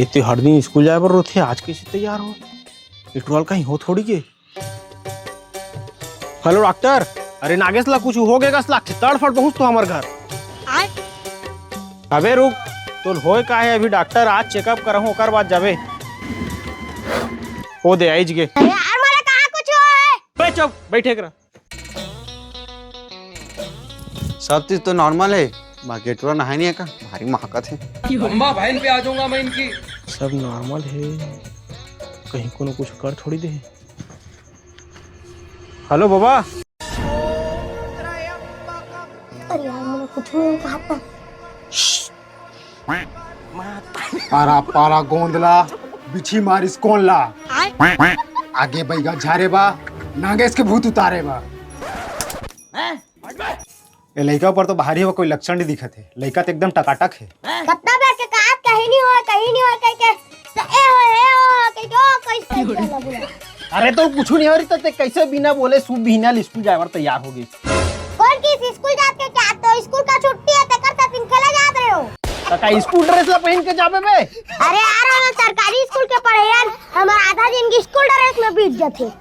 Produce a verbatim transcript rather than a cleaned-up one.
इतने हर दिन स्कूल जाए बर रोथे, आज कैसे तैयार हो? ये टुरा ल कहीं हो थोड़ी के। हेलो डॉक्टर, अरे नागेश ला कुछ हो गे कस लागथे, तड़फड़ पहुंच तो हमर घर। अबे रुक, तोल होय का है? अभी डॉक्टर आज चेकअप करहूं, ओकर बाद जाबे। ओ दे आइज गे। अरे यार, मोला कहाँ कुछ हुआ है? बे चुप, बैठे करा। सब चीज तो नॉर्मल है, बाकी टुरा नहाए नहीं है का, भारी महकत है। अम्मा बहन पे आ जाऊंगा मैं इनकी। सब नॉर्मल है, कहीं कोनो कुछ कर थोड़ी दे। हेलो बाबा। अरे यार, मैंने कुछ नहीं कहा था। पारा पारा गोंदला, बिछी मारिस कोन ला। आगे बैगा झारे बा, नागेश के भूत उतारे बा। ए लइका ऊपर तो भारी हो कोई लक्षण नहीं दिखत है, लइका तो एकदम टकाटक है। कतना बेर के कहात कहीं नहीं होय, कहीं नहीं होय कह के, तो ए हो, ए हो, कह के, ओ, कैसे, कैसे लगा बुला। अरे तो कुछ नहीं हो रही तो ते कैसे बिना बोले शुभ बिना स्कूल जाए बर तैयार हो गई। कौन किस स्कूल जात के क्या? तो स्कूल का छुट्टी है, तेकर से तुम खेला जात रहे हो। तो का स्कूल ड्रेस ला पहन के जाबे बे? अरे यार, हम सरकारी स्कूल के पढ़े यार, हमारा आधा दिन की स्कूल ड्रेस में बीत जाते।